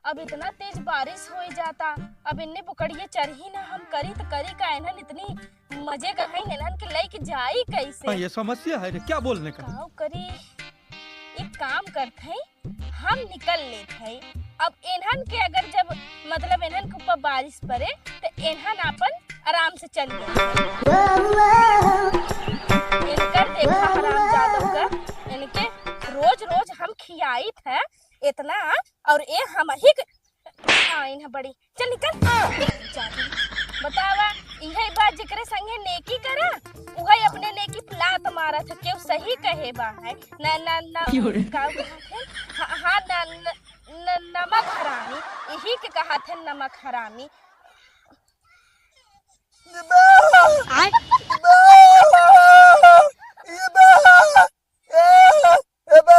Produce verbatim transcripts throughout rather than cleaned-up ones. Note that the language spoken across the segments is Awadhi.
अब इतना तेज बारिश होइ जाता, अब इन्ने बुकड़िए चरही ना, हम करी त करी का? इन्हन इतनी मजे का है, इन्हन के लेके जाई कैसे? हाँ, ये समस्या है रे, क्या बोलने का? काव करी, एक काम करत है, हम निकल लेत है। अब इन्हन के अगर जब, मतलब, इन्हन के ऊपर बारिश पड़े, त इन्हन आपन आराम से चल गए। इनकर देखा हरामजादों का, इनके रोज रोज हम खियाइत है इतना, और ये हम ही क-, आइन है बड़ी। चल निकल। जा तू। बतावा, इहे बा जेकरे संगे नेकी करा, उहे अपने नेकी पे लात मारत है। केहू सही कहे बा है। ना, ना, ना, क्यों रे? का कहत है? हाँ, हाँ, ना, न, न, नमक हरामी। यही के कहत है नमक हरामी। ये बा! आय? ये बा! ये बा! ए, ए बा!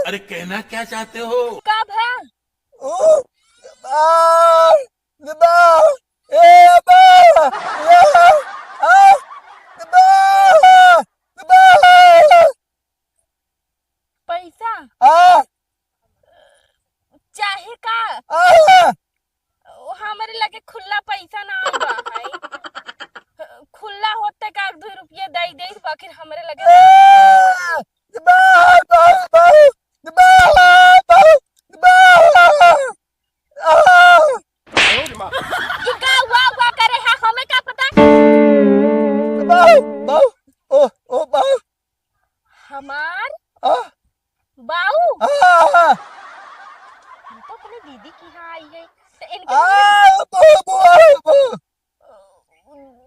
अरे कहना क्या चाहते हो? का भा? ओ, बा, बा, ए, बा, ए, आ, बा, बा। पैसा? आ। चाहे का? आ। ओ, हमरे लगे खुल्ला पैसा ना बा है। खुल्ला होते का एक दुई रुपया दे दे, बाकी हमरे लगे ए, बा, बा, बा, बा, बा, बा। आ। ई का हुआ, हुआ करे है, हमें का पता? बाऊ, बाऊ, ओ, ओ, बाऊ। हमार आ। बाऊ? आ। हम तो अपने दीदी की यहाँ आई है, तो इनके आ, बाऊ, बाऊ, बाऊ।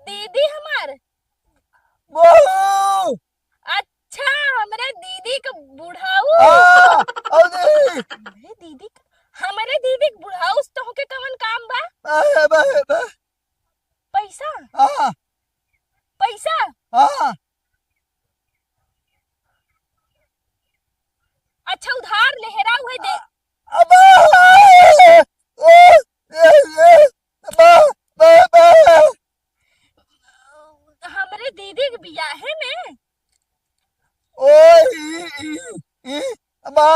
दीदी हमार? बहू! अच्छा, हमरे दीदी क बुढ़ऊ। हाँ, अउर दीदी। हमरे दीदी क, हमरे दीदी क बुढ़ऊ से तोहके कवन काम बा? बा, बा, बा। पैसा? हाँ। पैसा? हाँ। अच्छा, उधार लेहरा उहे दे। अबे! ओ! ए, ए! अबे! बे, बे! हमरे दीदी के बियाहे में। ओ, ई, ई, ई, अबा!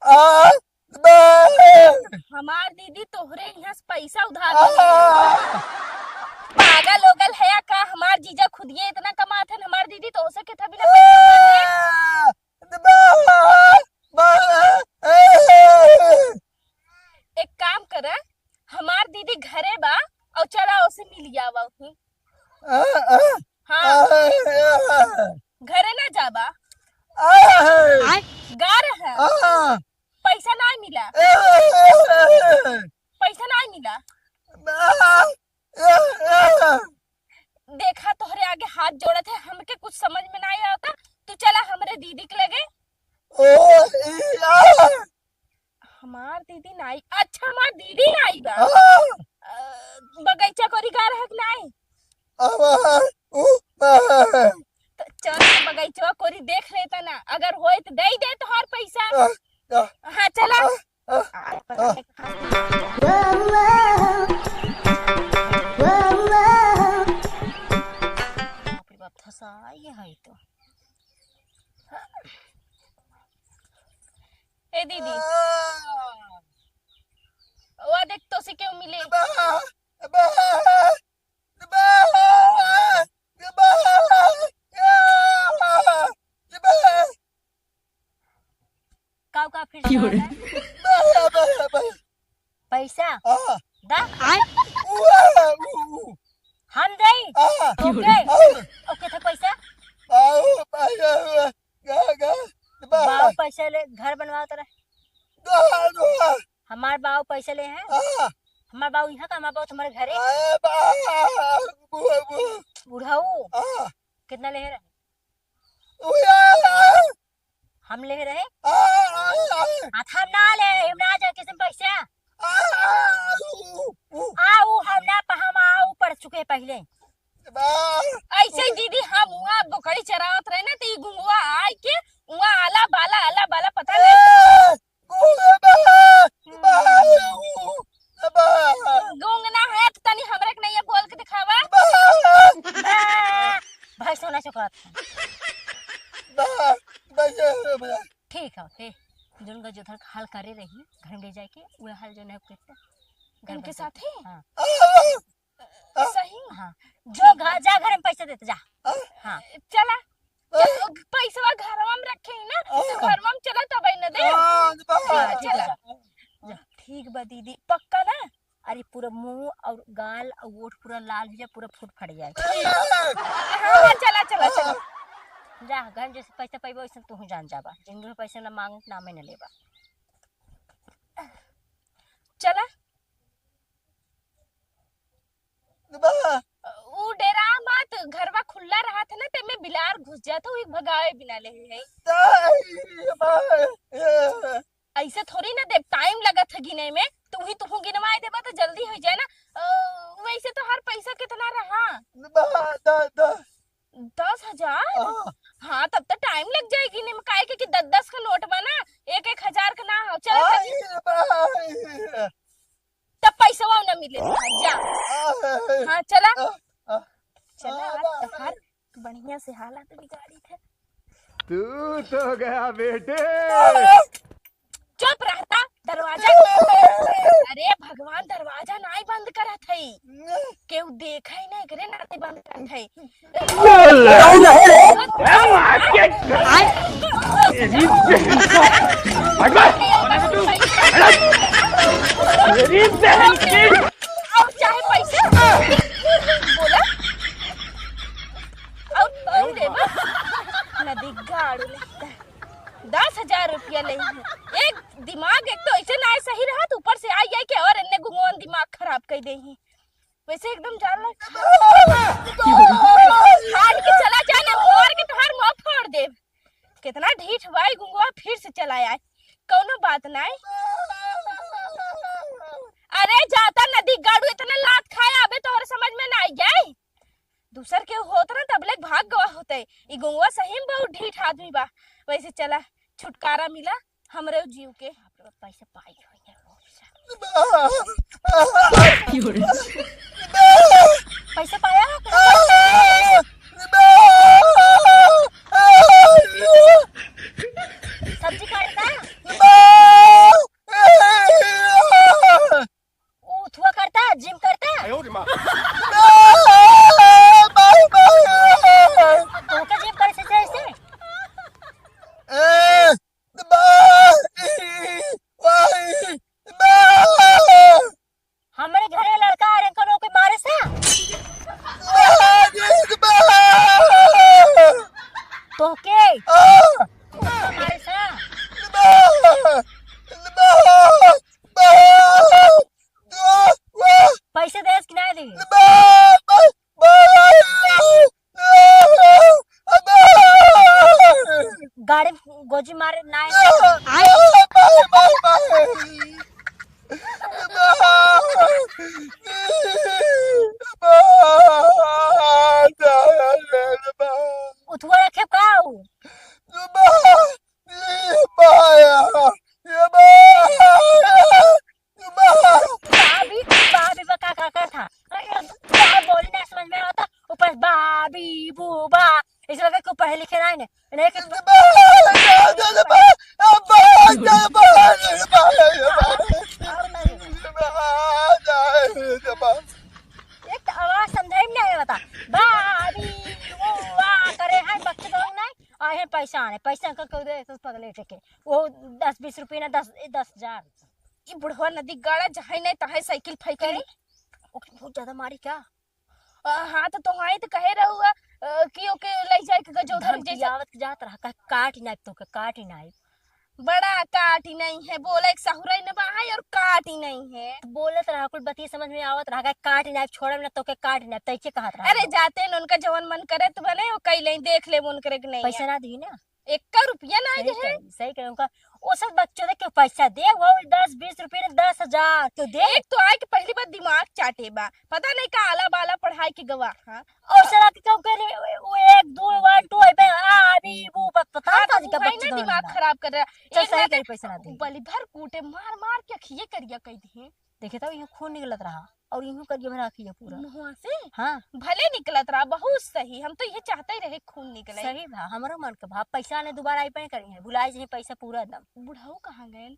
आ! बे! हमार दीदी तोहरे यहाँ से पैसा उधार लेले। आ! पागल ओगल है का? हमार जीजा खुदिये इतना कमात है, हमार दीदी तो हो सके था बिना पैसा उधार लिए। आ! बे! बे! ए! एक काम करा, हमार दीदी घरे बा और चला ओसे मिल आवा ही। आ, आ, हाँ। आ, आ, घरे ना जाबा। आ, गार है। आ, पैसा ना मिला। ए, पैसा ना मिला। आ, आ, आ। देखा, तोहरे आगे हाथ जोड़त है, हमके कुछ समझ में ना आवता। तू चला हमरे दीदी के लगे। ओ, ई, आ। हमार दीदी नाई, अच्छा, हमार दीदी नाई बा। हाँ। अ, बगैचा कोरी गा रहक नाई? अब, उ, आ। तो चल, बगैचा कोरी देख लेता ना, अगर होए तो दे दे तोहार पैसा। आ, आ। हाँ, चला। आ, आ, आ। बाप रे बाप, धसा ये है तो। ए दीदी, आ। वा देख, तोसे केहू मिले। बा, बा, बा, बा, बा। काऊ का फिर क्यों रे? जवाब है? बा, बा, बा। पैसा? हाँ। दा? आय? उ, आ, उ, उ। हम देई? हाँ। ओके। हाँ। ओके, था पैसा? बाऊ, पैसा, गा, गा, बा। बाऊ पैसा ले, घर बनवाओ तोरा। गा, गा। हमार बाऊ पैसा ले हैं। हाँ। हमार बाऊ यहाँ का, हमार बाऊ तुम्हारे घरे। अरे बा, बुआ, बुआ। बुढ़ऊ। हाँ। कितना ले रहे? उया। हम ले रहे। आ, आ, आ। हाथ हम ना ले, हम ना जाए किसी में पैसा। आ, आ, उ, उ। आ, उ हम ना प-, हम आ, ऊपर चुके पहले। बा। ऐसे दीदी, हम वहाँ बकरी चरावत रहे ना, तो ई गुंगवा आइ के वहाँ आला बाला, आला बाला पता नहीं। ए, गुंगवा, बा, बा, उ, बा। गूंग ना है, तो तनी हमरे के नैया बोल के दिखावा। बा। बा। भाई सोना चुकात। बा, बा, ये, बा। ठीक है, हे, जोन का जोधर का हाल करे रही, घर में जाके, वह हाल जो इनके साथे? हाँ। सही? हाँ। जो घ-, जा घर में पैसा देते जा। हाँ। चला। चल, पैसवा घरवा में रखे ही ना, तो घरवा में चला तब न दे। हाँ, चला। जा। ठीक बा दीदी, पक्का ना? अरे पूरा मुंह और गाल और ओठ पूरा लाल हो जाए, पूरा फूट फट जाए। हाँ, हाँ, चला, चला, चला। जा, घर जैसे पैसा पाइबा वैसे तू जान जाबा। जिंदगी में पैसा ना मांगे, नामे न लेबा। चला। बा। ऊ डेरा मत, घरवा खुला रहत है ना, तेमे बिलार घुस जात है, ऊ भगावे बिना ले है। ताई, बा, ए। ऐसे थोड़ी ना देब, टाइम लगत है गिने में, तू ही तू गिनवाए देबा तो जल्दी हो जाए ना। अ, वैसे तो हर पैसा कितना रहा? बा, द-, द-, दस हजार? हाँ। हाँ, तब तो टाइम लग जाए गिने में, काहे के कि दस दस का नोट बा ना, एक एक हजार का ना हो। चल, आई, चल। बा। तब पैसवा न मिले, जा। हाँ, चला। चला, आज तोहार बढ़िया से हालत बिगाड़ी थे। तू तो गया बेटे। चुप रहता, दरवाजा। अरे भगवान, दरवाजा नाई बंद करत हई। केहू देखा ही नहीं करे, नाते बंद करत हई। और चाहे पैसे बोला, और, और देबा। नदी गाड़ू लगता है। दस हजार रुपया ले हैं। एक दिमाग एक तो ऐसे ना सही रहा, तो ऊपर से आई, आई के और इन्ने गुंगवन दिमाग खराब कर दे ही। वैसे एकदम जान लग फाड़ के चला जाए ना, मार के तोहार मुंह फोड़ दे। कितना ढीठ भाई गुंगवा फिर से चला आए, कौनो बात नहीं। अरे जाता नदी गाड़ू, इतना लात खाए आबे तोहरे समझ में ना आई जाए। दूसर के होत ना तबले भाग गवा होते। ई गुंगवा सही में बहुत ढीठ आदमी बा। वैसे चला छुटकारा मिला हमरे जीव के। पैसा पाई हो यार, बहुत सारा। पैसा पाया हो? सब्जी काटता? उठुआ करता, जिम करता? तोहके जिम करे से, से, से? हमरे घरे लड़का आ रहे, कोनो के मारे सा? तोहके? मारे सा? पैसे देस कि ना दे? गाड़ी में गोजी मारे ना। उठुआ रखे का उ? बाबी, बाबी बा का, का, का था? अरे, का बोली ना समझ में आवता? ऊपर बाबी, बूबा, ऐसे लगे कि पढ़े लिखे ना है, नहीं कि एक तो आवाज समझाई में नहीं आवता। बाबी, बूबा करे हैं बच्चे लोग नहीं, आ हैं पैसा आने, पैसा का क्यों दे, तो पगले टेके। वो दस बीस रुपये ना, दस, दस हजार। ई बुढ़वा नदी गाड़ा जहाँ नहीं तहाँ साइकिल फेंके। ओके बहुत ज्यादा मारी क्या? अ, हाँ, तो तोहाई तो कहे रहुआ, अ, कि ओके लई जाए के गजोधर धमकी जैसे। आवत के जात रहा, का काट नाइब तोके, काट नाइब। बड़ा काट नहीं है, बोले एक सहुरई न बा है और काट नहीं है। बोलत रहा, कुल बतिया समझ में आवत रहा, का काट नाइब, छोड़ब ना तोके, काट नाइब, तैके कहत रहा। अरे जाते न उनका जवन मन करे तो बने, वो कई लें, देख ले उनकरे के नहीं पैसा है। ना दी ना। एक रुपया ना सही दे। कही, सही कही, उनका वो सब बच्चों देख के पैसा दे, वो दस बीस रुपये ने दस हजार तो दे। एक तो आए के पहली बार दिमाग चाटे बा, पता नहीं का आला बाला पढ़ाई के गवा। हाँ। और सर आके क्यों करे, वो एक दो वन टू है पे आ बी बू प-, पता हाँ, था तो जी का वो है बच्चे ना दोनों दिमाग ना। खराब कर रहा। चल एक सही ना कही, पैसा ना दे। बली भर कूटे मार मार के अखिए करिया कह दे। देखे तो यूं खून निकलत रहा और यूं करिया भरा अखिया पूरा। मुंहवा से? हाँ। भले निकलत रहा, बहुत सही। हम तो ये चाहते ही रहे खून निकले। सही भा, हमरो मन के भा, पैसा ने दोबारा आई पे करी है, भुलाए जे पैसा पूरा दम। बुढ़ऊ कहाँ गए?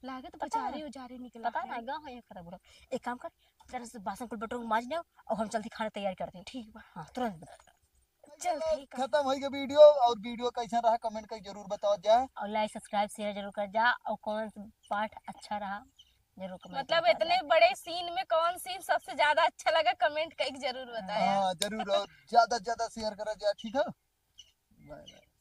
लागे तो पता बजारे ना। उजारे निकला पता है। ना, गाँव है एक खराब बुढ़ा। एक काम कर, जरा से बासन कुल बटोर के माज ले और हम जल्दी खाना तैयार करते हैं। ठीक बा। हाँ, तुरंत। चल, ठीक है। खत्म होइगा video। और video कैसा रहा, comment करके जरूर बताओ जा। और like, subscribe, share जरूर कर जा। और कौन सा part अच्छा रहा, जरूर comment मतलब, में बता इतने जा। बड़े scene में कौन scene सबसे ज्यादा अच्छा लगा, comment करके जरूर बताया। हाँ, जरूर, और ज्यादा से ज्यादा share करा जा, ठीक है? Bye bye।